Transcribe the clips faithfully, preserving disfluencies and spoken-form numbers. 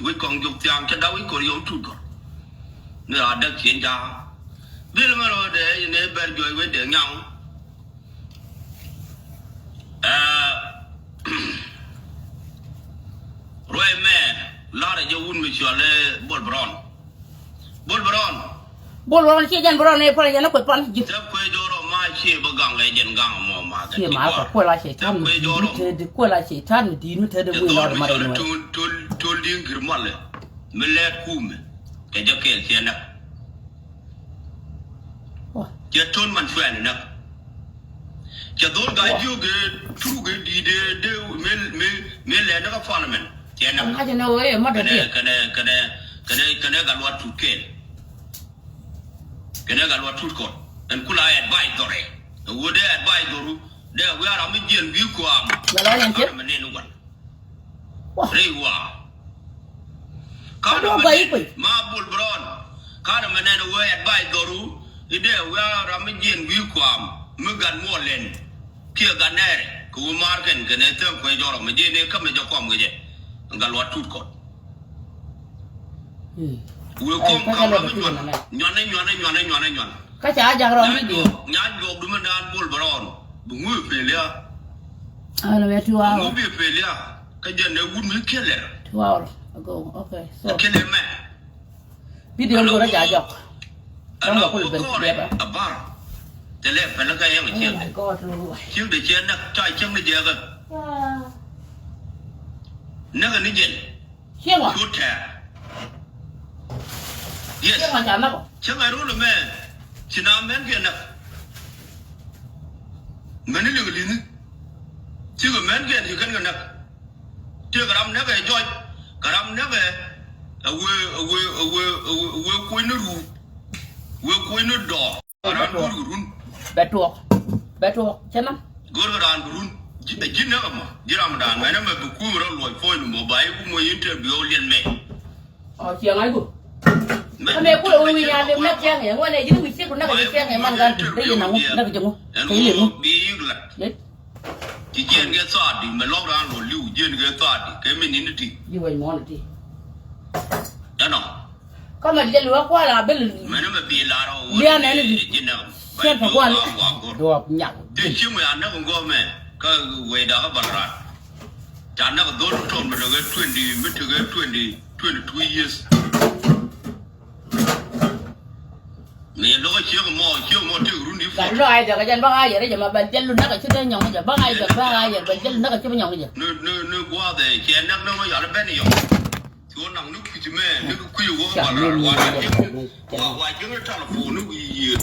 Wec kɔŋ jok thiaŋ cɛ daw i̱ kɔr yɔm tut kɔr. Ni ra däk cien ja̱a̱ŋ. Dhil ŋä rɔ dee yɛ ni bɛr juɔc wec dee nyaŋ. Ɛɛ, ruɛy mɛ larɛ jɛ wun mi cual i̱ Bol Brown. Bol Brown. Bol Brown cie jɛn Brown ɛ pal jɛn ɛ kuɛ pal ji̱. Tɛp kuɛ jɔrɔ ma cie bä gaŋ ɛ jɛn gaŋ mɔ ma. Cie ma kɔ kuɛ la cɛ tan mi di̱i̱t mi tɛt di kuɛ la cɛ tan mi di̱i̱t mi tɛt di win lɔr ma rɛ nuɛ. Tol tol di̱i̱t gir malɛ mi lɛt kumɛ kɛ jɛ kɛɛl cie nɛ. Cɛ ton man cuɛn nɛ. Cɛ dhol ga̱a̱c jiök ɛ turuk ɛ di̱i̱t ɛ dee mëë mëë mëë lɛn ni kä parliament cɛ nɛ. Ŋa̱cä ni wee ɛ mat ɛ diɛ. Kɛnɛ kɛnɛ kɛnɛ kɛnɛ kɛnɛ Gatluak Tut kɛɛl. Kɛnɛ Gatluak Tut kɔn ɛn kula advisor ɛ. Ɛ wee dee advisor ru dee wiaa ram mi jiɛn wi̱i̱ kuaam. Gatluak yɛn ciɛ. Mɛ nɛn wan. Rɛy waa. Ka̱n mɛ nɛn ma Bol Brown. Ka̱n mɛ nɛn wee advisor ru i̱ dee wiaa ram mi jiɛn wi̱i̱ kuaam mi gat muɔlɛn. Kiɛ gat nɛɛrɛ kɛ wee maar kɛn kɛnɛ thäŋ kuɛ jɔrɔ mɛ jiɛn ɛ kä mɛ jɛ kɔm kɛ jɛ. Gatluak Tut kɔn. Wee kɔm ka̱n ram mi nyuan nyuan nyuan nyuan nyuan nyuan. Kä ca jak rɔm mi di̱i̱t. Nya juɔk dumɛ daan Bol Brown. Bi ŋuɛ peliä. Ala mɛ two hour. Ŋuɛ bi peliä. Kä jɛn ɛ wut mi kiɛ lɛr. Two hour ago. Okay. So. Kiɛ lɛr mɛ. Video ŋuɛ rɔ ca jɔk. Tɔŋ kɛ kul ben biɛ bä. A bar. Tɛ lɛ pɛlɛ kä yɛŋ ciek. Oh my God, Lord. Ciek de ciɛ näk ca ciek ni jɛ kä. Näk ni jɛn. Cieŋ ɔ. Cu tɛɛr. Yes. Cieŋ ɔ ca näk ɔ. Cieŋ ɛ rol mɛ. Ci na mɛn kiɛ näk. Mɛn ni liŋ li̱ni. Cikɛ mɛn kiɛ ni kɛn kɛ näk. Tiek ram näk ɛ jɔc. Kɛ ram näk ɛ. Ɛ wee ɛ wee ɛ wee ɛ wee kuɔ̱ny ni ruu. Wee kuɔ̱ny ni dɔɔr. Raan go̱o̱r kɛ run. Bɛ tuɔɔk. Bɛ tuɔɔk. Cɛ nam. Go̱o̱r kɛ raan kɛ run. Ji̱ ji̱ näk ɛmɔ. Ji̱ ram dan mɛn ɛmɛ bi kuum rɔ luɔc puɔ̱ny ni mɔ ba i̱ kumɔ interview liɛn mɛ. Ɔ ciɛ ŋa̱c ku. Kä mɛ kulɛ wi̱i̱ wi̱i̱ nyan lem näk cäŋ yɛ ŋuɛn ɛ ji̱n wi̱i̱ ciek ku näk ɛ ji̱ cäŋ yɛ man gan. Dee yɛ naŋ näk jɛ ŋu. Kɛ yɛ lem ŋu. Bi yik lat. Ji̱ jiɛn kɛ thaat di mɛ lɔk raan luɔc li̱w jiɛn kɛ thaat di kɛ mi ni̱n ti. Ji̱ wec muɔ̱ɔ̱n ti. Ɛnɔ. Kä mɛ liɛl wä kual a bil. Mɛn mɛ bi lar ɔ wä. Lian ɛn di. Ji̱n nɛ. Cien pɛ guan. Duɔp nyal. Te cieŋ mɛ a näk ŋɔmɛ kä wecda kä bal ran. Ca näk dhol tɔn mi tekɛ twenty mi tekɛ twenty twenty two years. Mi lokä ciek mɔ ciek mɔ tek run di fɔt. Lɔ ai dɔk jɛn bä ai yɛr jɛ ma bɛl jɛl lu näk ci dee nyɔŋ jɛ bä ai dɔk bä ai yɛr bɛl jɛl lu näk ci bä nyɔŋ jɛ. Ni ni ni guath ɛ ciɛ näk ni wä yal ben yɔk. Cu naŋ ni kui̱c mɛ ni kui̱c wä bal ran wa jiŋ wa jiŋ ni talpon ni wi̱i̱ yiëër.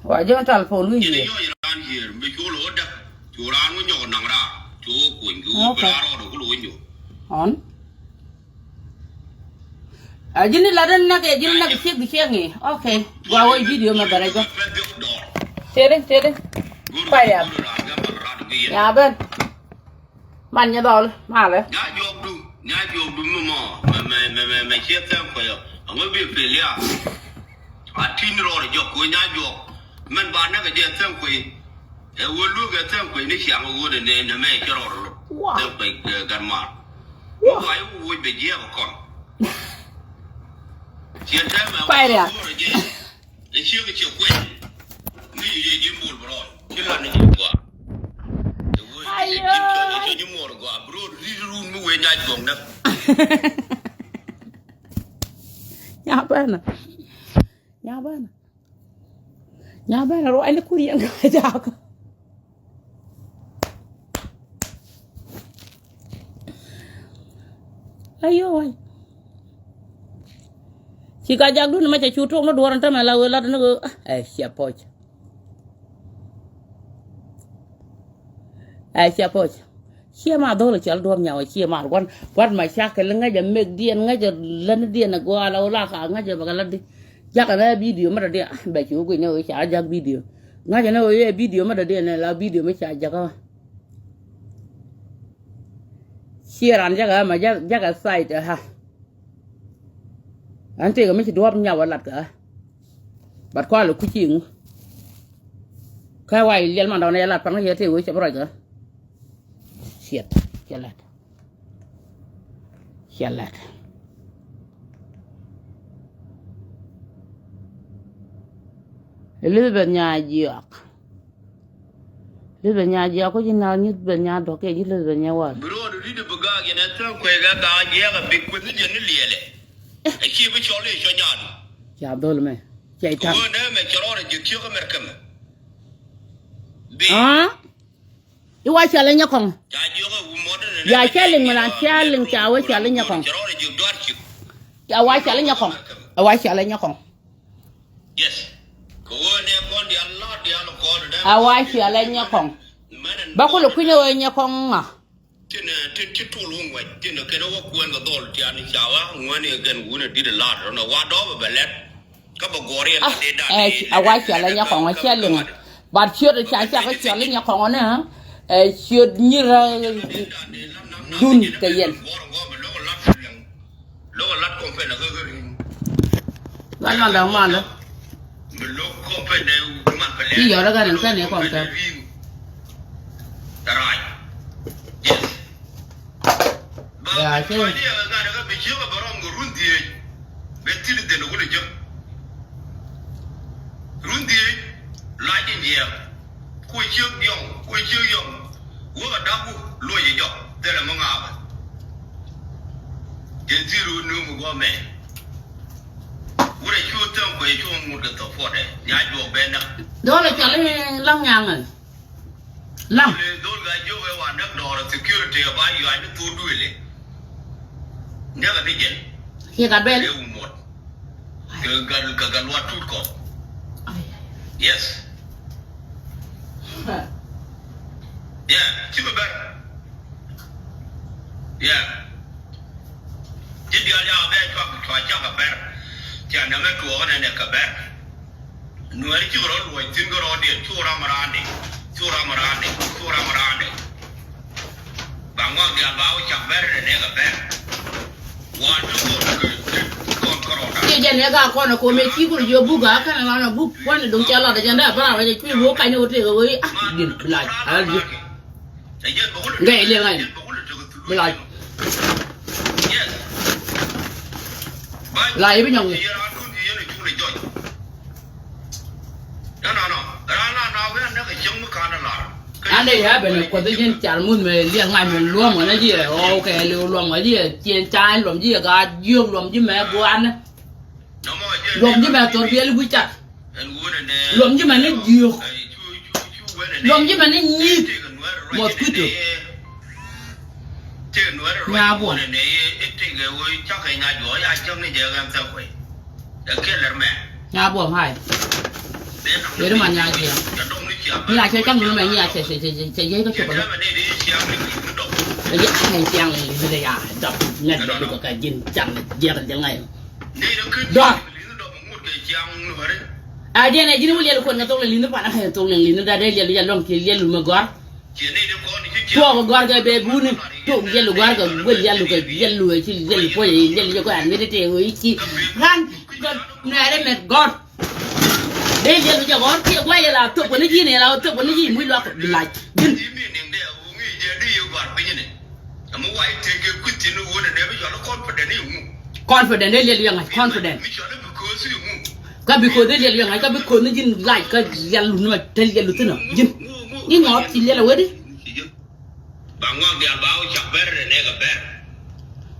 Wa jiŋ talpon wi̱i̱ yiëër. Yɛn yɔc ran yiëër mi cu lo̱ däk cu ran wä nyɔk naŋ ran cu wä kuny cu wä bi ran rɔɔd wä ku lo̱ wä nyɔk. Ɔn. A ji̱n ilat in näk ɛ ji̱n näk ciek bi ciek ŋi̱i̱. Ok. Gua wä i̱ video mɛ bɛ rɛc bä. Tëëdi tëëdi. Pay rial. Nya ben. Man nyɛ dhɔl malɛ. Nya juɔk du nya juɔk du mi mɔ mɛ mɛ mɛ mɛ ciɛ thɛm kɔyɔ. Aŋɔ bi pil ya. A tin rɔɔd jɔk kɛ nya juɔk. Mɛn ba näk ɛ jɛ thɛm kɔy. Ɛ wä luek ɛ thɛm kɔy ni ciaŋ wä wä ni nɛ mɛ cɛ rɔɔd lo̱k. Thɛm kɔy gat mar. Wä ba i̱ wä wä bɛ jiɛk ɛ kɔn. Ciɛ thɛm ɛ wä wä rɛ jɛ. Ɛ ciek ɛ ciɛ kuɛn. Mi yi yɛ ji̱n bol bɛ rɔɔd ci lan ni ji̱n gɔaa. Ɛ wee ji̱n cɔl ɛ ciɛ ji̱n muɔr gɔaa bɛ rɔɔd ri̱t run mi wee nyac gɔŋdä. Nya bɛnä. Nya bɛnä. Nya bɛnä ruacni kur yɛn kä jak. Ayo wai. Ci ka jak dun ma ca cu tok ni duɔr ni tämɛ la wee lat ni wee ɛ cia pɔc. Ɛ cia pɔc. Ciɛ ma dhol cɔl duɔ̱p nyaw ciɛ ma guan guan ma cakɛ li ŋäcɛ mekdiɛn ŋäcɛ lätnidiɛn ɛ gɔaa la wee la ka ŋäcɛ bɛ kɛ lätdi. Jakɛ nɛ bidio mɛ dɔ̱diɛn bɛ ci wee guic nɛ wee ca jak bidio. Ŋäcɛ nɛ wee yɛ bidio mɛ dɔ̱diɛn ɛ la bidio mɛ ca jakä. Ciɛ ran jakɛ ma jakɛ side ɛ ha. An tëëkɛ mi ci duɔ̱ɔ̱p nyaw ɛ lat kɛ ɣä. But kɔalɛ kuc ci ŋu. Kä wa i̱ liɛl man dɔ̱ŋ ni yɛ lat pan kä yɛ tëë wee cɛ bi ruac kɛ ɣä. Ciɛt cɛ lat. Cɛ lɛt. Elizabeth Nyajiɔk. Elizabeth Nyajiɔk, ku ji̱ naath Elizabeth Nyadɔk kiɛ ji̱ Elizabeth Nyawal. Bi ruɔ̱ɔ̱du di̱t bi gaak yɛn ɛ thäŋ kuɛ kɛ gaak jiɛɛk a bik kueth ni jɛ ni liɛlɛ. Ɛ ci bi cɔl i̱ cɔ nyaadu. Ca dhol mɛ. Cɛ i̱ ta̱ŋ. Wä nɛ mɛ cɛ rɔɔdɛ ji̱ thiök America mɛ. Bi. Aa? I̱ wa cɔal i̱ Nyakɔŋ. Ya cɛ liŋ mi ran cɛ liŋ ca wee cɔal i̱ Nyakɔŋ. Ya wa cɔal i̱ Nyakɔŋ. A wa cɔal i̱ Nyakɔŋ. A wa cɔal i̱ Nyakɔŋ. Ba kulɛ kui̱n ɛ wee Nyakɔŋ ŋa. Tin, tin ci tul wun wɛc tin kɛn wä kuɛn kɛ dhɔl tian ca wa ŋuɛn i̱ kɛn wun ɛ dit ɛ lat rɔn ɛ wa dɔɔp ɛ bɛ lɛt. Kä bɛ guɔr yɛn ɛ, ɛ, a wa cɔal i̱ Nyakɔŋ ɛ cɛ liŋ. Bat ciöt ɛ ca cak ɛ cɔal i̱ Nyakɔŋ ɛ nɛ ɛ ciöt nyir ɛ dun kɛ yɛn. Lo̱k ɛ lat kɔmpɛn ɛ ɣäk ɛ ri̱ŋ. Lat man däk man dä. Mi lo̱k kɔmpɛn ɛ mat pɛ lɛ. Ci yɔt ɛ gat ɛn kɛn ɛ kɔmpɛn. Rac. Yes. Ba ya, ci. Ba ni ɛ gat ɛ gat bi ciek ɛ bɛ rɔm kɛ run dhieec. Bɛ thil dhil wul ɛ jek. Run dhieec. Lac in jiɛɛk. Kuɛ ciek diɔŋ, kuɛ ciek yɔŋ. Wä kɛ da̱k wä loc ɛ jɔk thilɛ mi ŋaabä. Jɛ dhil wä nööŋ mi guɔ mɛ. Wurɛ cu thäŋ kuɛ cu ŋut kɛ thɔpuɔtɛ nya juɔk bɛ näk. Dɔl ɛ cɔl i̱ Laŋ Nyaŋ ɛ. Laŋ. Dol ɛ dol ka jiök ɛ wa näk dɔɔr ɛ security ɛ ba yuac ni thok duëël ɛ. Näk ɛ ni jɛn. Ciɛ ka duel. Ɛ wumot. Kɛ gat, kɛ gat luat tut kɔ. Ai, ai. Yes. Yeah, ci bi bɛr. Yeah. Ci dial ya bɛ cua, cua cak kɛ bɛr. Cia nɛmɛ tuɔɔk nɛ nɛ kɛ bɛr. Nuɛri ci kɛ rɔ luɔc thin kɛ rɔ diɛ, cu ram raan di, cu ram raan di, cu ram raan di. Ba ŋɔak diaal ba wä cak bɛr rɛ nɛ kɛ bɛr. Wa ti kɔn kɛ, ti kɔn kɛ rɔ da̱k. Ci jɛn ɛ ka kɔn ɛ kɔn mɛ ci kul jiɔ buk a kɛn ɛ lan ɛ buk kuan ɛ duŋ ca lat ɛ jɛn dee a bra wä jɛ cuy wä kany wä tëë kɛ wä i̱ a diɛn bi lac a diɛn. Ŋɛ ilɛ ŋa̱c. Bi lac. Lac i̱ bi nyɔŋ. An dee ya ben kuɔth ji̱n cal muth mɛ liɛl ŋa̱c mɛ luɔm ɣän jiɛ ɣɔw kɛ liw luɔm ɣän jiɛ cien ca luɔm jiɛ gaat jiök luɔm ji̱ mɛ gua̱a̱n. Luɔm ji̱ mɛ thor biɛl wi̱c cat. Luɔm ji̱ mɛ ni jiök. Luɔm ji̱ mɛ ni nyi̱i̱th. Muɔth kui̱tu. Nya buɔm. Nya buɔm hai. Yeri man nya jiɛm. Nya cɛ cam ni mɛ nya cɛ cɛ cɛ cɛ yɛ ka cɛ kɔnɔ. Yɛ cɛ cɛ cɛ ya dɔp. Nya dɔp ka ji̱n cam jiɛk jiɛk ŋa̱y. Dɔr. A diɛn ɛ ji̱n wä liɛl kuɔn kɛ thok lɛ li̱nh pan a kɛ thok lɛ li̱nh da dee liɛl yɛ lɔŋ kiɛ liɛl lumɛ gɔr. Tuɔɔk gɔr kɛ bɛ buni tok liɛl gɔr kɛ guel liɛl kɛ liɛl ci liɛl puɔc liɛl yɛ kɔ an ŋet tɛ wee ci ran kɛ nɛɛrɛ mɛt gɔr. Dee liɛl jɛ gɔr kiɛ guay yɛ la thok kɛ ni ji̱n yɛ la thok kɛ ni ji̱n muc luak bi lac ji̱n. Confident dee liɛl wi̱i̱ ŋa̱c confident. Ka bi koth dee liɛl wi̱i̱ ŋa̱c ka bi koth ni ji̱n lac ka liɛl lun ni ma te liɛl lun thi̱n ɔ ji̱n. Ni ŋɔɔth ci liɛl a wee di.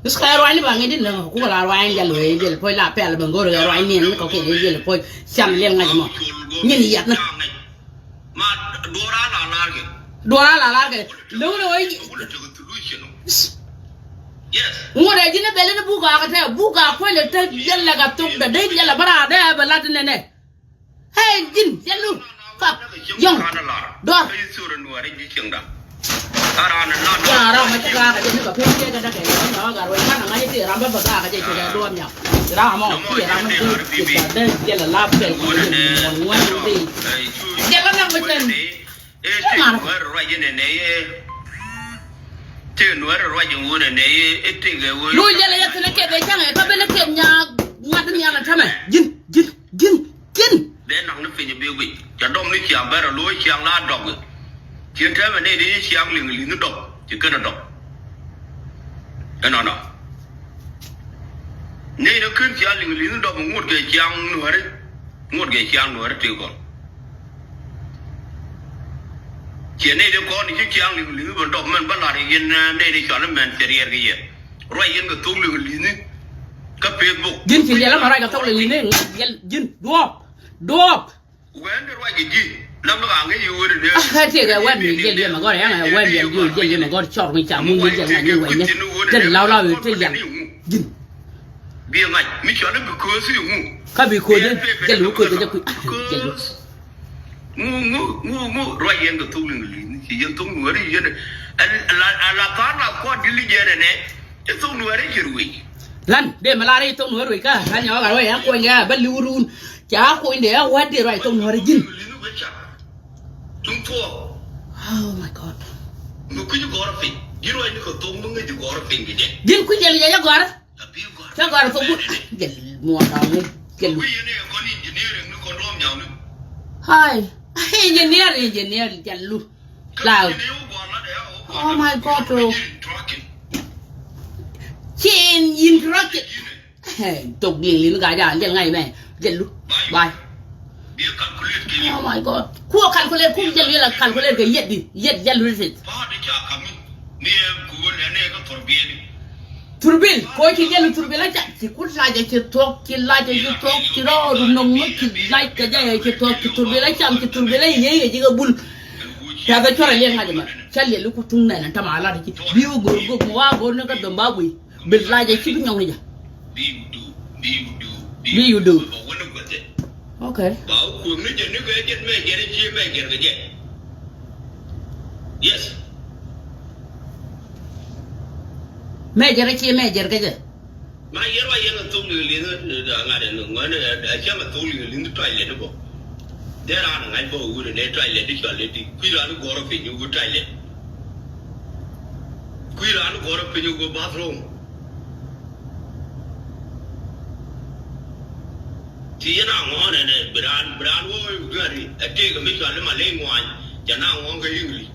Is ka ruany ni ba ŋi̱n di ni ku la ruany liɛl wee liɛl puɔ̱c la pɛl ben go̱r kɛ ruany ni ni kɔ kɛ liɛl puɔ̱c. Cam liɛl ŋa̱c mɔ nyin yɛt ni. Duɔra la lar kɛ lewni wä. Ŋuɔt ɛ ji̱n ɛ bɛl in buk a kɛ tɛ buk a kuɛl ɛ te yɛl lɛ ka thok dɛ dee yɛl ɛ bä raar dee ɛ bɛ lat nɛnɛ. Hey ji̱n yɛl lu kap yɔŋ dɔr. Ya ram ma ci raa kɛ jɛ ni kɛ pek jɛ kɛ dakɛ yɔŋ na wa gar wä kan ŋa̱c ti ram bä bä gaa kɛ jɛ cɛ duɔm ya. Ram mɔ ti ram ma ti ti ba dee yɛl ɛ lap kɛ yɛl ɛ ŋuɔn ŋuɔn ti. Jɛ kɛ lap ma cɛ ni. Ŋa̱n kɔ. Luc yɛl yɛ thin kɛth ɛ cäŋ ɛ kä ben kɛth nyaak ŋa̱t nhial ɛ tämɛ. Ji̱n ji̱n ji̱n ji̱n. Dee naŋ ni piny bi guic ca dɔm ni ciaŋ bɛr a lo̱o̱ ciaŋ la dɔk. Cien tɛmɛ ni di ciaŋ liŋ li̱nh dɔk ci kɛn a dɔk. Ɛnɔnɔ. Ciaŋ liŋ li̱th dɔp ŋot kɛ ciaŋ nuäri. Ŋot kɛ ciaŋ nuäri tëë gɔl. Ciɛ nɛy dee kɔn i̱ ci ciaŋ liŋ li̱th bä dɔp mɛn bä la̱r yɛn, eh, nɛy dee cɔal i̱ mɛn cɛ riɛɛr kɛ yɛ. Ruac yɛn kɛ thok liŋ li̱thni kä Facebook. Ji̱n ci liɛl ɛmɛ ruac kɛ thok liŋ li̱thni ŋa̱c yɛl ji̱n duɔ̱ɔ̱p. Duɔ̱ɔ̱p. Wɛn di ruac kɛ ji̱. Lam ni ka ŋäc i̱ wä di dee. Ah, tiɛkɛ wɛn mi jiɛl yɛn mɛ gɔr, ɛn ɛ wɛn yɛn jiɛl yɛn mɛ gɔr cɔr mi ca ŋun jiɛl ŋa̱c ni wɛn yɛn. Tɛn law law i̱ ti yɛn. Ji̱n. Bi ŋa̱c mi cɔal i̱ bi köösi i̱ ŋu. Ka bi köösi jiɛl i̱ köösi jɛ kui̱. Ah, jiɛl i̱. Ŋu, ŋu, ŋu, ŋu ruac yɛn kɛ thok liŋ li̱thni ci yɛn thok nuäri yɛn. Ala, ala tha̱a̱ŋ la kuat di̱t li jɛn ɛnɛ. Ɛ thok nuäri ci ruec. Lan dee mɛ lar i̱ thok nuäri ruec kä lan nyɔk a ruec ɛn kuɔny kɛ bä li̱w run. Ca kuɔny dee ɛ wät dee ruac thok nuäri ji̱n. Tuŋ thuɔɔk. Oh my God. Mi kui̱c gɔ̱rä piny ji̱ ruac ni kɛ thok mi ŋäc ji̱ gɔ̱rä piny kɛ jɛ. Ji̱n kui̱c jɛ li jɛ jɛ gɔ̱rä. Cä gɔ̱a̱r thok gut. Jɛl muɔɔr da̱a̱ŋ ni jɛl. Hai. Engineer, engineer, jɛl lu. Law. Oh my God, oh. Ci in, in truck. Thok liŋ liŋ ka jɛ an jɛl ŋa̱c mɛ. Jɛl lu. Bye. Oh my God. Kuɔ calculate, kuɔ jɛl yɛl a calculate kɛ yɛt di, yɛt jɛl lu rit. Thurbil, ko ci jɛl thurbil a ca, ci ku lacɛ ci thuɔk, ci lacɛ ci thuɔk, ci rɔɔdu noŋ mi ci lac kɛ jɛ ci thuɔk, ci thurbil a cam, ci thurbil a yey kɛ ci kɛ bul. Ca kɛ cuɔr a liɛl ŋa̱c mɛ, ca liɛl ku thuŋ nɛn tam a lat ci. Bi wä go̱r gok mɛ wa go̱r ni kä Zimbabwe. Bi lacɛ ci bi nyɔŋ ni jɛ. Bi you do. Bi you do. Okay. Ba wä kuäk ni jɛ ni kɛ jɛ mɛ jɛ ni ci mɛ jɛ kɛ jɛ. Yes. Mɛ jɛ ni ci mɛ jɛ kɛ jɛ. Ma yɛr wa yɛn a thok ni li̱th a ŋa̱t ɛn ŋuɛn a cam a thok ni li̱th tuac lɛ ni bɔ. Dee raan ŋa̱c bä wut ɛ nɛ tuac lɛ di cɔl lɛ di kui̱ raan gɔ̱rä piny wut tuac lɛ. Kui̱ raan gɔ̱rä piny wut bathroom. Ti yɛn a ŋɔ̱ɔ̱n ɛnɛ bi raan bi raan wä wä gari ɛ tëëk mi cɔl ma ley ŋuany. Jɛ na ŋɔ̱ɔ̱n kä English.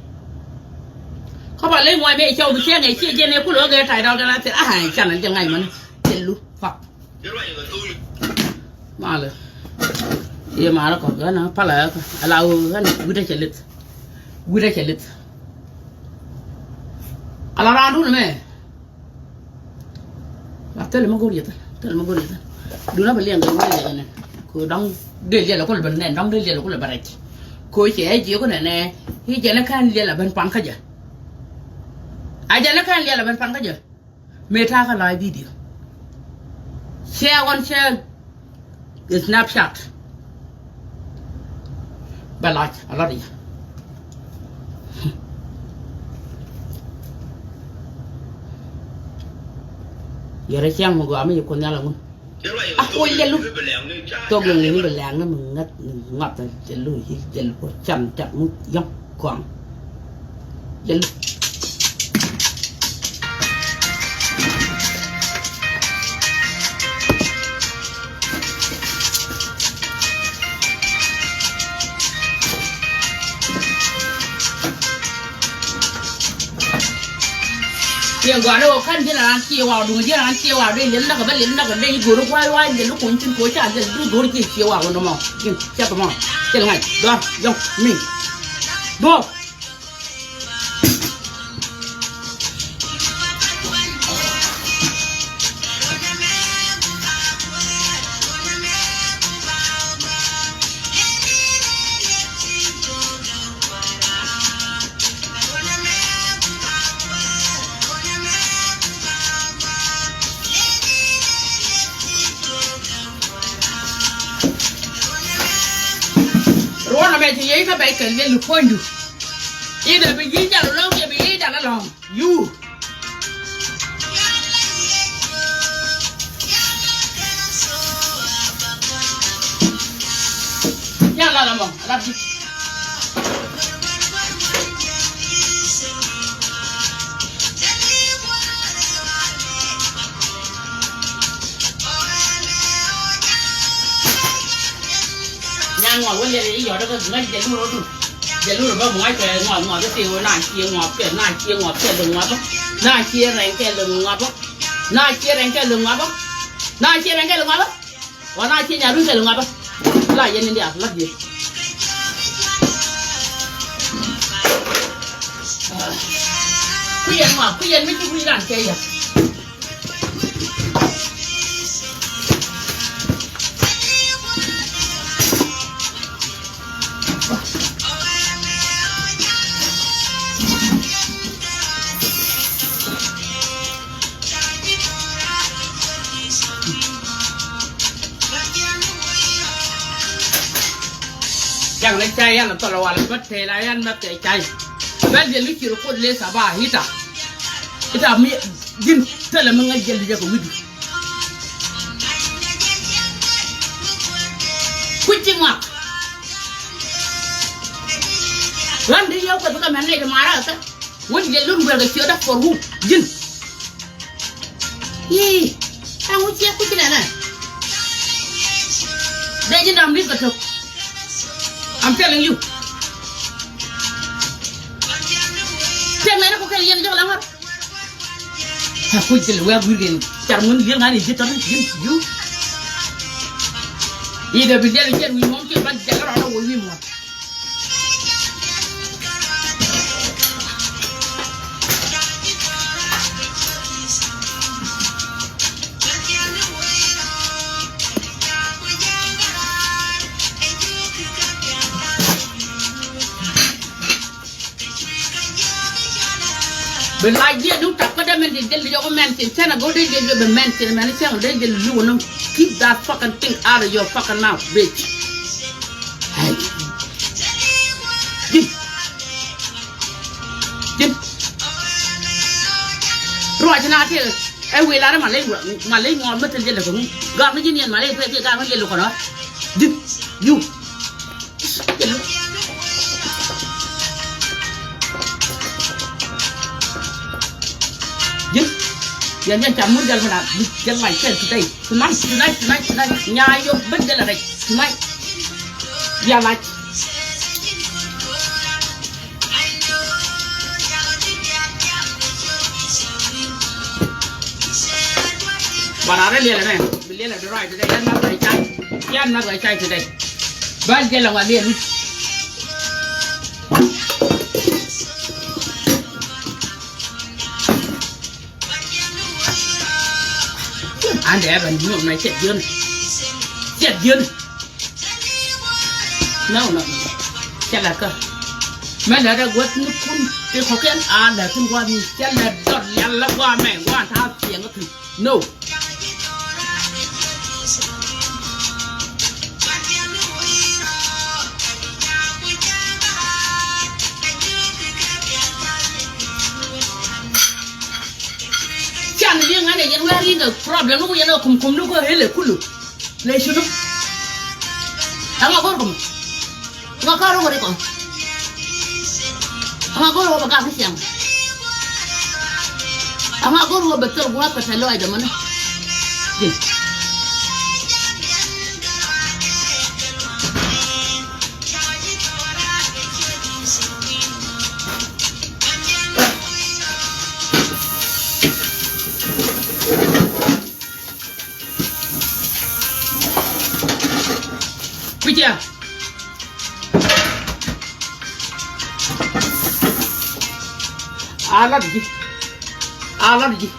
Kä ba ley ŋuany bɛ cɔw bi cɛŋ ɛ ciɛ jɛn ɛ kulɛ wä gɛ ta̱y dɔl kɛn a thil a can a jɛ ŋa̱c mani. Thil lu fuck. Malɛ. Yɛ malɛ kɔ gɛn a palɛ kɔ ala wä gɛn wi̱dɛ cɛ lith. Wi̱dɛ cɛ lith. Ala raan dun mɛ. La thil mɛ go̱r yɛ thil thil mɛ go̱r yɛ thil. Dun a bɛ liɛŋ gɛ wi̱dɛ cɛ lith nɛ. Kɛ dɔŋ del yɛlɛ kulɛ bɛ nɛn dɔŋ del yɛlɛ kulɛ bɛ rɛc. Kɛ cɛ jiɛ kunɛ nɛ i̱ jɛn ɛ kɛn liɛlɛ ben pan kä jɛ. A jɛn ɛ kɛn liɛlɛ ben pan kä jɛ. Mëë ta̱a̱ kä live video. Share ɣɔn share. Snapchat. Bɛ lac a lɔt yɛ. Yɛrɛ ciaŋ mi gɔaa mi yi kun nhial aŋun. A kuɔny jɛ lu. Thok liŋ liŋ bɛ lɛŋ ni mi ŋa̱th mi ŋa̱th jɛ lu yi jɛ lu cam cam mi yɔ̱ŋ kɔaŋ. Jɛ lu. Yɛ gɔaa ni wä kän ji̱n a raan ciɛ waw duŋ ji̱n a raan ciɛ waw dee liɛl näk a bä liɛl näk a dee i̱ go̱r kua̱r wa̱a̱ liɛl i̱ kuny tin kuɔ̱c ca liɛl i̱ go̱r ciɛ ciɛ waw wä nɔmɔ. Ji̱n cɛ kɛ mɔ cɛ ŋa̱c dɔ̱r yɔ̱ŋ mi. Duɔ̱ɔ̱p. Ruɔ̱n amɛ ci yey kä bɛc kɛ liɛl i̱ puɔ̱nydu. I̱ dee bi ji̱ jal lɔ̱ŋ yɛ bi ji̱ jal lɔ̱ŋ. You. Yan la la mɔ la bi. Nyan ŋuɔl wä liɛl i̱ yɔt kä ŋäc jɛ lur ɔdu. Jɛ lur bä ŋuɔc kɛ ŋuɔth ŋuɔth i̱ ti wä na cie ŋuɔth kɛ na cie ŋuɔth kɛ lur ŋuɔth bä. Na cie rɛŋ kɛ lur ŋuɔth bä. Na cie rɛŋ kɛ lur ŋuɔth bä. Na ciɛ rɛn kɛl ŋɔabä. Wa na ciɛ nyarun kɛl ŋɔabä. La yɛn in diaal la diɛ. Kui̱ yɛn ŋɔa, kui̱ yɛn mi ci kui̱ ran kɛ yɛ. Cak ni cay yan a thɔl a wal bä tëë la yan ma tëë cay. Bɛl jɛ li cir kuot le saba hita. Ita mi ji̱n thilɛ mi ŋäc jɛ li jɛ kɛ wi̱du. Kui̱ci ŋuak. Ɣän di yio̱w kɛ bikɛ mɛn nɛy ti ma̱a̱rä kɛ kɛ. Wut jɛ lun guɛl kɛ ciötdä for who? Ji̱n. Ii. Ɛŋu ciɛ kui̱ci nɛnɛ? Dee ji̱n dam di̱t kɛ tok. I'm telling you. Tëë mɛn ku kɛn yɛn jɔk la ŋa̱r. Ɛ kuc thil wɛɛk wi̱i̱ kɛn car ŋun li̱el ŋa̱n i̱ ji̱ tɔ̱ ni ji̱n ji̱. I̱ dee bi liɛl i̱ jiɛn wi̱i̱ muɔ̱ɔ̱n kiɛ ban jɛl rɔɔdɛ wä wi̱i̱ muɔ̱ɔ̱n. Bi lac diɛ duk tak kä dee mɛn ti jɛl di jɔk mɛn tin cɛn a go̱o̱r dee jɛl jɔk bi mɛn tin mɛn cɛn a dee jɛl luwä ni. Keep that fucking thing out of your fucking mouth, bitch. Hey. Ji̱n. Ji̱n. Ruac na ti ɛ wi̱i̱ lar ma leny ma leny ŋɔɔl mi thil jɛl di kɛ ŋu. Gak ni ji̱n yɛn ma leny ti ti gak ni jɛl di kɔn ɔ. Ji̱n. You. Ji̱n. Yɛn yɛn ca mur jɛl mi na jɛl lac kɛn today. Tonight, tonight, tonight, tonight. Nya yom ben jɛl rɛc. Tonight. Bia lac. Bara rɛ liɛlɛ mɛ. Bi liɛlɛ di right today. Yan na rɛ cay. Yan na rɛ cay today. Bal jɛl la wa liɛl. An dee bɛ nyuɔk na cɛ jiön. Cɛ jiön. No, no, no. Cɛ lɛ kä. Mɛ lɛ dɛ guäth ni kun ti kɔkiɛn a lɛ thin gua̱a̱th ni cɛ lɛ dɔt lial la gua̱a̱ mɛ gua̱a̱ ta̱a̱ thiɛŋ kä thi̱n. No. Can liŋ an ɛ yɛn wɛr in kɛ problem ni ku yɛn kɛ kum kum ni ku hele kulu. Le shunu. Ɛŋa go̱r kum. Ɛŋa go̱r kum. Ɛŋa go̱r kum bɛ gak ni ciaŋ. Ɛŋa go̱r kum bɛ thil gua̱a̱th kɛ tɛl lɔac dämani. Jin. Kui̱cä. A lat ji̱. A lat ji̱.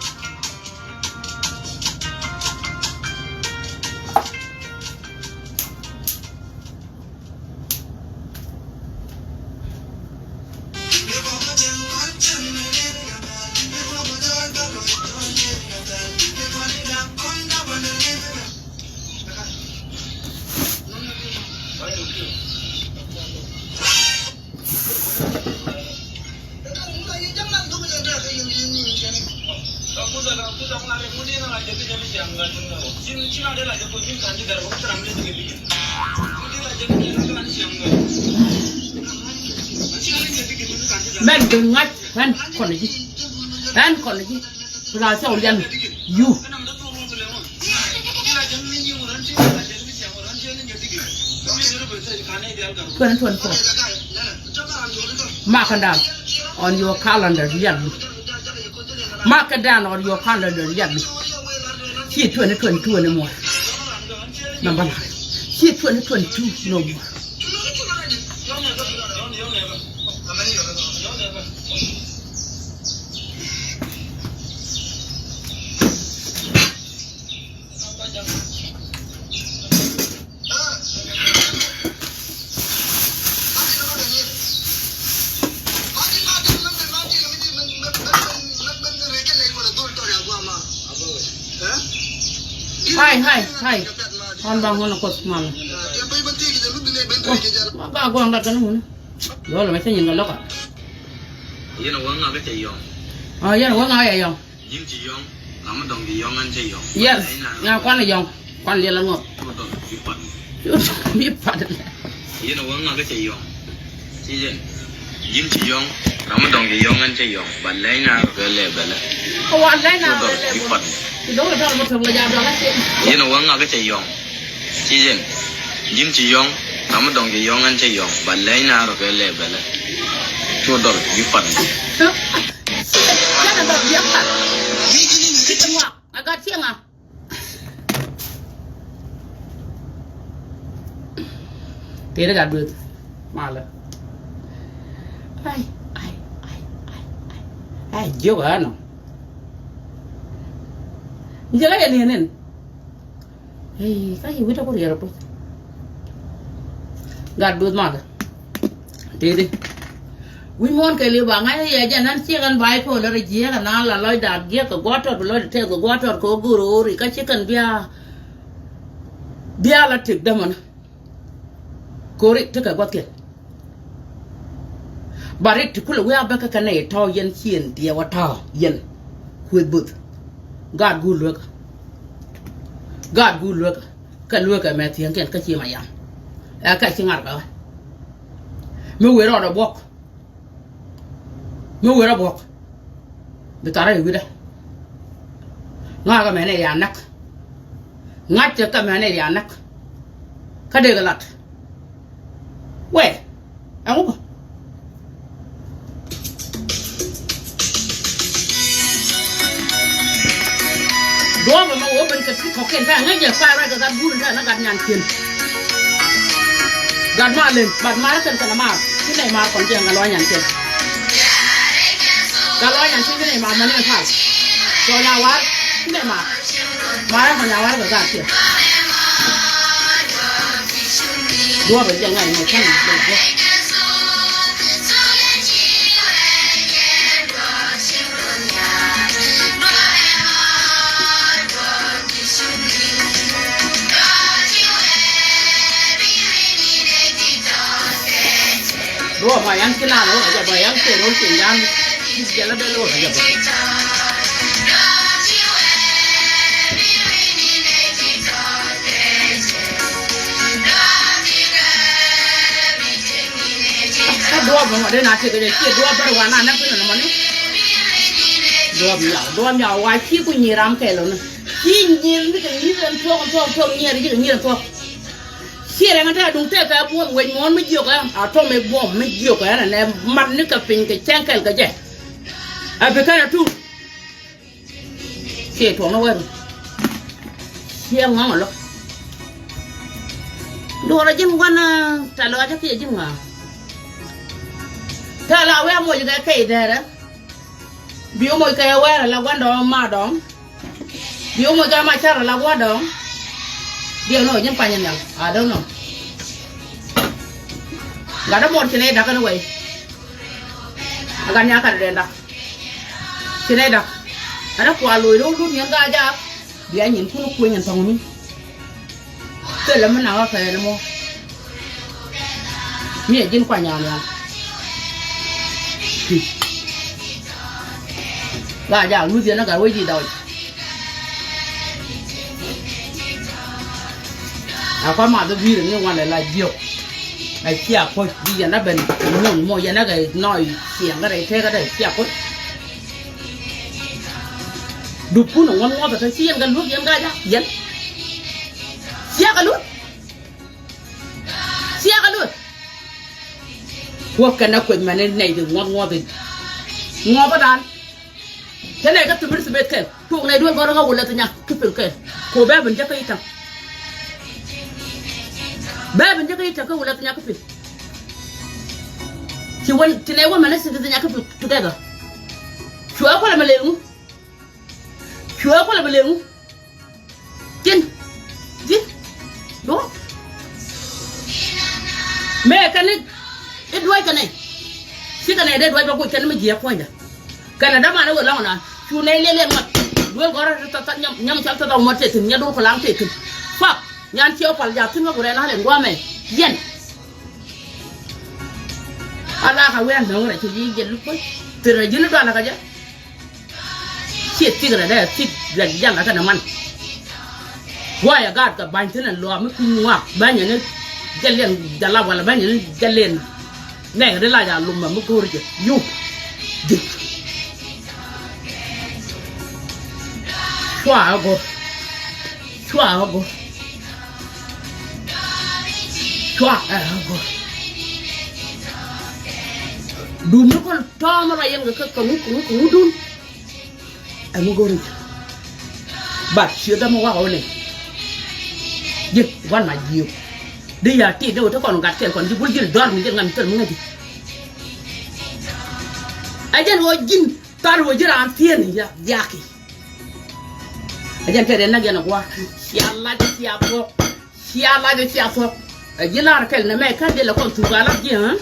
Mɛn ben ŋa̱c ɣän kɔnɛ ji̱. Ɣän kɔnɛ ji̱. Ku la thɛw lian. You. Twenty twenty-four. Mark it down on your calendar, lian. Mark it down on your calendar, lian. Ci twenty twenty-two anymore. Number nine. Ci twenty twenty-two no more. Hai, hai, hai. Hon ba hon kos mal. Ma ba gong da kan mun. Lo lo ma cɛ nyin ka loka. Yɛn a wä ŋa kɛ cɛ yɔŋ. Ah, yɛn a wä ŋa kɛ cɛ yɔŋ. Ji̱n ci yɔ̱ŋ, ram mi dɔ̱ŋ ci yɔ̱ŋ ɛn cɛ yɔ̱ŋ. Yes, ŋa kuan yɔ̱ŋ, kuan liɛl aŋɔ. Cuɔ dɔl bi pat. Cuɔ dɔl bi pat. Yɛn a wä ŋa kɛ cɛ yɔ̱ŋ. Ci yɛn. Ji̱n ci yɔ̱ŋ, ram mi dɔ̱ŋ ci yɔ̱ŋ ɛn cɛ yɔ̱ŋ. Ba lɛy na rɔ kɛ lɛ bɛlɛ. Wa lɛy na rɔ kɛ lɛ bɛlɛ. Cuɔ dɔl bi pat. Ci dɔl dɔl mɔ tɔm la ja dɔl a cɛ. Yɛn a wä ŋa kɛ cɛ yɔ̱ŋ. Ci yɛn. Ji̱n ci yɔ̱ŋ, ram mi dɔ̱ŋ ci yɔ̱ŋ ɛn cɛ yɔ̱ŋ. Ba lɛy na rɔ kɛ lɛ bɛlɛ. Cuɔ dɔl bi pat. Cɛ na dɔl bi pat. Bi ji̱n ci ŋuak. A gat cieŋa. Tëëdä gat dueth. Malä. Ai, ai, ai, ai, ai. Ai, jiök ɛ nɔ. Jiäkä yɛ ni̱e̱n in. Ai, ka yi wi̱cä ku riɛr puc. Gat dueth malä. Tëëdi. Wi̱c muɔ̱ɔ̱n kɛ li̱w ba ŋa̱c yɛ jɛn ɛn ciek ɛn ba̱a̱c ko̱o̱l rɛ jiɛɛk ɛn a la lɔcda jiɛɛk kɛ gua̱a̱r tɔt bi lɔcdɛ tɛth kɛ gua̱a̱r tɔt kɛ ɣöö go̱o̱r ɣöö ri ka ci kɛn bia. Bia la tëk dämänä. Kɛ ɣöö rik tekɛ gua̱thkiɛn. Ba rik ti kulɛ wi̱i̱ a bäkä kɛ nɛy tɔ̱ yɛn ciën diɛw a tɔ̱ yɛn. Kueth bo̱th. Gaat guur luekä. Gaat guur luekä. Kɛ luekä mɛ thiäŋkiɛn kä ci ma yam. Ɛ kɛ ci ŋa̱r bɛ ɣä. Mi wëë rɔɔdɛ buɔ̱k. Mi wëë rɔ buɔ̱k. Bi tharä i̱ wi̱dä. Ŋa̱kä mɛn i̱ ya näk. Ŋa̱cä kä mɛn i̱ ya näk. Kä dee kɛ lat. Wee. Ɛŋu bä. Duɔ̱ɔ̱p ɛmɛ wä ben kɛ ti kɔ̱kiɛn ta̱a̱ ŋäc jɛ pa̱a̱ ruac kɛ gat guur in ta̱a̱ ni gat nyan kiɛn. Gat ma leny, gat ma rä kɛn kɛn a maar. Ti nɛy maar kɔn jɛ ŋa luac nyan kiɛn. Gat luac nyan kiɛn ti nɛy maar ma ni ta̱a̱. Cɔ nya war, ti nɛy maar. Maar kɔn nya war kɛ gat kiɛn. Duɔ̱ɔ̱p ɛ jɛ ŋa̱c mɛ kɛn bɛ duɔ̱ɔ̱p. Duɔ̱ɔ̱p ma yan ci naan wä kɛ jɛ bä yan kɛ ro̱l ci yan ci jɛ la bɛ lo̱r kɛ jɛ bä. Kä duɔ̱ɔ̱p mɔ dee na tëkɛ jɛ ciɛ duɔ̱ɔ̱p bär wan na näk kä nɔnɔ mɔni. Duɔ̱ɔ̱p miaw, duɔ̱ɔ̱p miaw wa ci ku nyi ram kɛl ɔni. Ci nyi ni kɛ nyi rɛn tuɔk tuɔk tuɔk nyi rɛn tuɔk. Ci rɛn ŋa te a duŋ tëëkɛ buɔ̱m wec muɔ̱ɔ̱n mi jiök ɛ a tɔm ɛ buɔ̱m mi jiök ɛ ɛn ɛ mat ni kɛ piny kɛ cɛŋ kɛl kɛ jɛ. Ɛ bi kɛn ɛ tuut. Ciɛ tuɔŋ ni wɛr. Ciɛ ŋɔŋ a lo̱k. Duɔrɛ ji̱n wanɛ tɛ̈th lɔaacä kiɛ ji̱n ŋa̱a̱. Tɛ̈th la wee a moc kɛ kɛy dɛrɛ. Bi wä moc kɛ wɛɛr a la gua̱ndɔɔŋ ma dɔɔŋ. Bi wä moc kɛ ma car a la gua̱ndɔɔŋ. Diɛw ni wä ji̱n kuany in nhial. I don't know. Gat dä muɔt ci nɛy dakä ni wɛy. A gat nyakä dee dak. Ci nɛy dak. Ɛn a kua loc ro̱l dun yɛn Gaa-jaak. Bia nyin kun kueny ɛn thɔŋ mi. Thilɛ mi nakä kɛɛl mɔ. Mi ɛ ji̱n kuany a nhial. Gaa-jaak luth yɛn a gat wec di dɔc. A kɔ math bi riŋ ni wan lɛ la jiök. A cia koc bi yɛn a ben muɔ̱n mɔ yɛn a kɛ nɔy ciɛŋ kä rɛy tëkä dee cia koc. Dup kun a ŋuɔ̱th ŋuɔ̱th a te ci yɛn kɛ luäk yɛn Gaa-jaak yɛn. Cia kɛ luäk. Cia kɛ luäk. Wä kɛn a kueth mɛn ni nɛy di ŋuɔ̱th ŋuɔ̱th in. Ŋuɔ̱th dan. Te nɛy kä thimir thibet kɛl. Tuɔk nɛy duel gɔr kä wulɛ thi nya. Kipil kɛl. Ko bɛ ben jɛ kä i̱ taŋ. Bɛ ben jɛ kä i̱ taŋ kä wulɛ thinya kä pil. Ci wä ti nɛ wä mɛn a si̱n ti thinya kä pil together. Cuɛ kulɛ mɛ lel ŋu. Cuɛ kulɛ mɛ lel ŋu. Tin. Tin. Duɔ̱ɔ̱p. Mëë kɛn i̱ duac kɛn nɛy. Ci kɛn nɛy dee duac bä guc kɛn mi jiɛɛk puɔ̱nydä. Kɛn a däman i̱ wëë lɔ̱ŋ naan cu nɛy liɛl liɛl ŋɔt. Duel gɔ̱rä ti tɔ̱tɔ̱ nyam nyam cɔl tɔ̱tɔ̱ ŋuɔ̱t tëë thi̱n nyɛ dul kɔ laŋ tëë thi̱n. Fuck. Nyan ciɛ wä pal jath thi̱n wä ku rɛn halɛ gua̱a̱mɛ. Yɛn. Ala ka wian nöŋ rɛ ci ji̱ jɛ luk kuec. Thir rɛ ji̱n i̱ dualä kä jɛ. Ciɛ thik rɛ dee thik rɛ jal kä nɛ man. Guayɛ gaat kɛ ba̱ny thi̱n ɛn luaak mi kui̱ ŋuak ba̱nyɛ ni jɛliɛn jalap wala ba̱nyɛ ni jɛliɛn. Nɛy kɛ di lac a lum mɛ mi go̱o̱r jɛ yuk. Ji̱. Cua ɛ go̱r. Cua ɛ go̱r. Cua ɛ go̱r. Dun ni kɔn tɔ̱ɔ̱m rɔ yɛn kɛ kɛ ŋu kɛ ŋu kɛ ŋu dun. Ɛŋu go̱ri. But ciö dämɛ wakɔ wä nɛ. Ji̱ gua̱n ma jiök. Di ya ti di wä ti kɔn gat kɛl kɔn ji̱ bul ji̱ dɔr mi ji̱ ŋam thil mi ŋäci. Ɛ jɛn wä ji̱n thar wä ji̱ raan thieen ya diaki. Ɛ jɛn kɛ dee näk yɛn ɛ gua̱a̱r. Cia lac cia thuɔ̱k. Cia lac cia thuɔ̱k. Ɛ ji̱ lar kɛl nɛ mɛ kä dee lɛ kɔn thuk a lac ji̱ ɣä.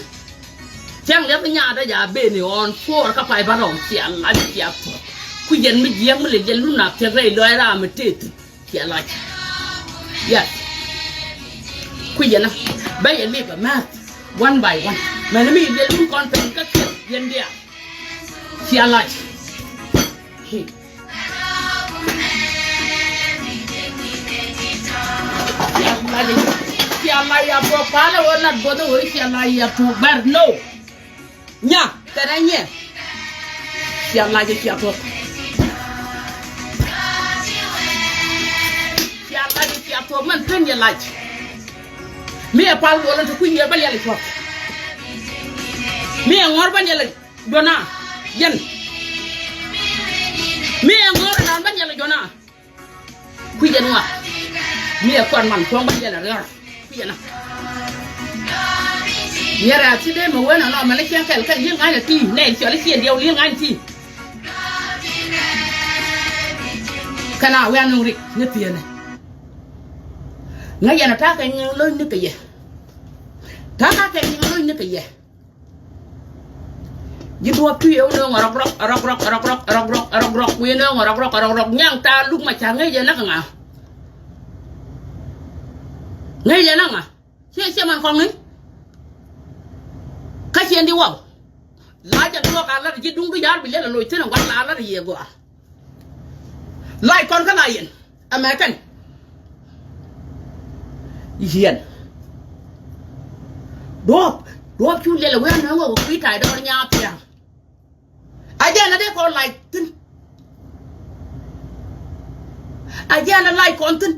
Cäŋ liɛp nyaatdä ja beni ɣɔn puɔɔr kä pay bä rɔw cia lac cia thuɔ̱k. Kui̱c yɛn mi jiääk mi lɛ jɛ lun a thiɛk rɛy lɔc ram mi tëë thi̱n cia lac. Yes. Kui̱c yɛn a bä yɛn mi bɛ määth one by one. Mɛn mi lɛ lun kɔn pɛn kä kiɛn yɛn diaal. Cia lac. Cia lac ya puɔk palä wä lat buɔth wä cia lac ya puɔk bɛr no. Nya kɛnɛ nyɛ. Cia lac cia puɔk. Cia lac cia puɔk mɛn pen yɛ lac. Mi ɛ pal buɔl in ti kui̱ yɛ bä liɛl i̱ cuɔk. Mi ɛ ŋɔr bä liɛl i̱ Jɔna, yɛn. Mi ɛ ŋɔr ɛnɔn bä nyɛl jɔna. Kui̱ jɛn ŋɔa. Mi ɛ kɔn man cuɔ̱ŋ bä nyɛl riɔr. Kui̱ jɛn a. Yɛn rɛ̈ɛ̈ ti dee mi wen ɛnɔ mɛn cieŋ kɛl kɛl li̱l ŋa̱ny ti. Nɛy cɔl i̱ cieŋ diɛw li̱l ŋa̱ny ti. Kɛn a wian nuŋ rik ni thieenɛ. Ŋäc yɛn a ta̱a̱ kɛ nyiŋ lo̱c ni kɛ yɛ. Ta̱a̱ kɛ nyiŋ lo̱c ni kɛ yɛ. Ji̱ duɔ̱ɔ̱p tui̱ ɛ wä nööŋ ɛ rɔk rɔk ɛ rɔk rɔk ɛ rɔk rɔk ɛ rɔk rɔk ɛ rɔk rɔk wi̱i̱ nööŋ ɛ rɔk rɔk ɛ rɔk rɔk nyaŋ ta̱a̱ luk ma ca̱ŋ ŋäc yɛ näk ŋa. Ŋäc yɛ näk ŋa. Ciɛ ciɛ man kɔŋ ni. Kä ciɛ ndi waw. La jɛ duɔ̱ɔ̱k a lat ji̱ duŋdu ya̱r bi lɛl ɛ loc thi̱n ɛ gua̱n la lat yɛ gɔaa. Lac kɔn kä la yɛn. Ɛmɛ kɛn. Yɛn. Duɔ̱ɔ̱p, duɔ̱ɔ̱p cu liɛl ɛ wee nööŋ ɛ wä kui̱ ta̱a̱ dɔɔr nyaa pia̱a̱ŋ. A jɛn a dee kɔn lac thi̱n. A jɛn a lac kɔn thi̱n.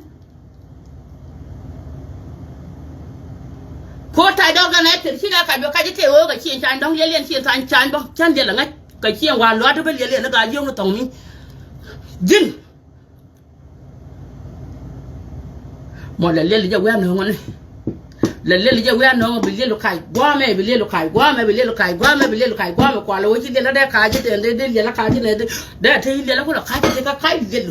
Ko ta̱a̱ dɔɔr kɛn ɛ thil ci la kac bä kac i̱ tëë ɣöö kɛ cieŋ ca̱ny dɔ̱ŋ liɛl yɛn cieŋ ca̱ny ca̱ny bä cän liɛl ɛ ŋäc kɛ cieŋ wa lua̱t bä liɛl yɛn i̱ gaa yio̱w ni thɔŋ mi. Ji̱n. Mɔ lɛ liɛl jɛ wi̱i̱ anɔ̱ŋäni. Lɛ liɛl jɛ wi̱i̱ anɔ̱ŋä bi liɛl kac gua̱a̱mɛ bi liɛl kac gua̱a̱mɛ bi liɛl kac gua̱a̱mɛ bi liɛl kac gua̱a̱mɛ kualɛ wä ci liɛl dee kac dee dee liɛl kac dee dee dee te liɛl kulɛ kac dee ka kac liɛl.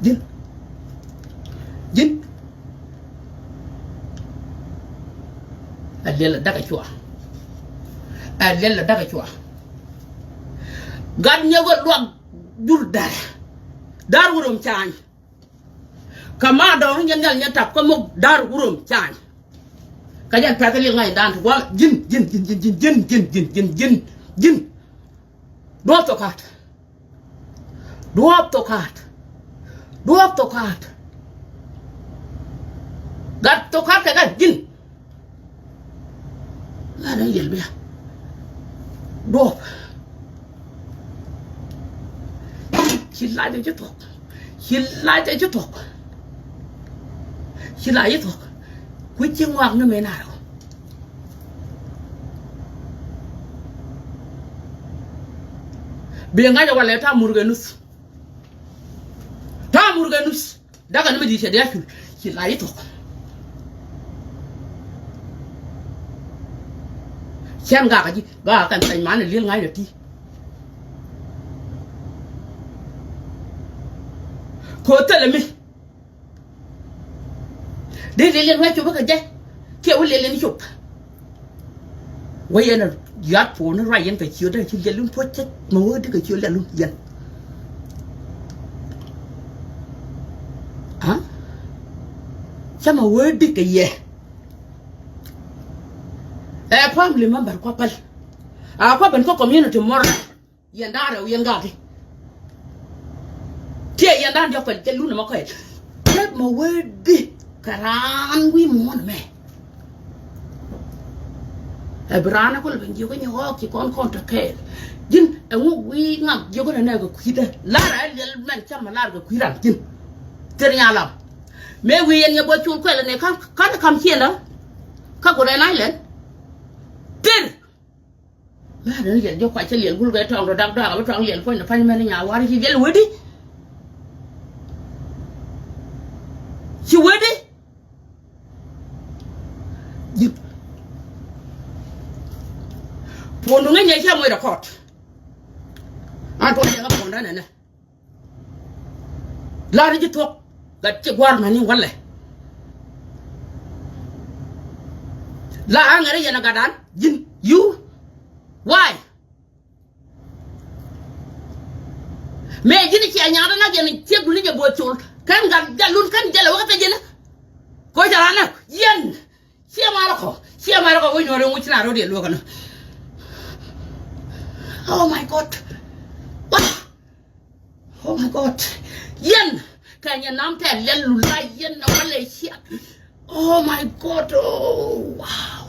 Ji̱n. Ji̱n. Ɛ liɛl ɛ da̱k ɛ cua. Ɛ liɛl ɛ da̱k ɛ cua. Gat nyɛ wä luak jur da̱r. Da̱r wä rom ca̱a̱ny. Kä ma dɔ̱ŋ nyɛ nhial nyɛ tap kä mok da̱r wä rom ca̱a̱ny. Kä jɛn pɛth liɛl ŋa̱c da̱a̱n ti gua̱a̱m ji̱n ji̱n ji̱n ji̱n ji̱n ji̱n ji̱n ji̱n ji̱n ji̱n ji̱n. Duɔ̱ɔ̱p thok ka̱a̱t. Duɔ̱ɔ̱p thok ka̱a̱t. Duɔ̱ɔ̱p thok ka̱a̱t. Gat thok ka̱a̱t kɛ gat ji̱n. La dee yel bia. Duɔ̱ɔ̱p. Ci lac ci thok. Ci lac ci thok. Ci lac ci thok. Kui̱ ci ŋuak ni mëë na rɛw. Bi ŋa̱c ɛ walɛ ta̱a̱ murkɛ nuth. Ta̱a̱ murkɛ nuth. Dakɛ ni mi di̱i̱t cɛ dia̱a̱ cul ci la yi thuɔ̱k. Cɛn gakɛ ji̱ gakɛ kɛn thɛny man ɛ li̱el ŋa̱c ɛ ti. Kɛ ɣöö thilɛ mi dee liɛl yɛn ruac cop kä jɛ. Kiɛ wä liɛl yɛn cop. Wä yɛn a ya̱t puɔ̱ɔ̱ni ruac yɛn kɛ ciötdä ci liɛl wun puɔ̱c cä mɛ wä di kɛ ciöt liɛl wun yɛn. Cä mɛ wä di kɛ yɛ. Ɛ family member kua päl. A kua ben kä community mɔr. Yɛn da̱a̱n rɛw yɛn gaat ti. Tiɛ yɛn da̱a̱n diɔ̱k pɛl jɛ lun ɛmɔ kɛɛl. Jɛ mɛ wee di kɛ raan wi̱i̱ muɔ̱ɔ̱n ɛmɛ. Ɛ bi raan ɛ kulɛ ben jiök inyɛ ɣɔɔk ci kɔn kɔn te kɛɛl. Ji̱n ɛŋu wi̱i̱ ŋak jiök inɛ nɛ kɛ kui̱dɛ. Lar ɛ liɛl mɛn cam ɛ lar kɛ kui̱ ran ji̱n. Thir nya lam. Mëë wi̱i̱ yɛn yɛ bɔ col kuɛl ɛnɛ ka̱n ka̱n kam ciëndä. Kä Gɔlɛl Island. Thir. Mɛ ri ni yɛl jiɔk kuac cä liɛl gul kɛ tɔŋ rɔ dak dak a bi tɔŋ liɛl puɔ̱ny ni pa̱ny mɛn ni nya war ci liɛl wee di. Ci wee di. Ji̱ puɔ̱ndu ŋäcnɛ cä moc record. An tuɔɔk cɛ kä puɔ̱nda nɛnɛ. Lar ji̱ thuɔ̱k gat ci gua̱a̱r mɛni walɛ. La aŋɛrɛ yɛn a gatdan ji̱n you. Why? Mëë ji̱n cia nyaatdä nak yɛn ciek duni jɛ bo̱o̱th col kɛn gat jalun kɛn jɛlɛ wä kä thɛ ji̱n. Koc ca ran nak yɛn. Ciɛ marä kɔ ciɛ marä kɔ wec nuɔ̱ɔ̱r in wi̱c ci na ro̱d yɛ luäk ɛnɔ. Oh my God. Wah. Oh my God. Yɛn kɛ nyɛ nam tɛ lɛl lula yɛn na walɛ ciɛ. Oh my God. Oh wow.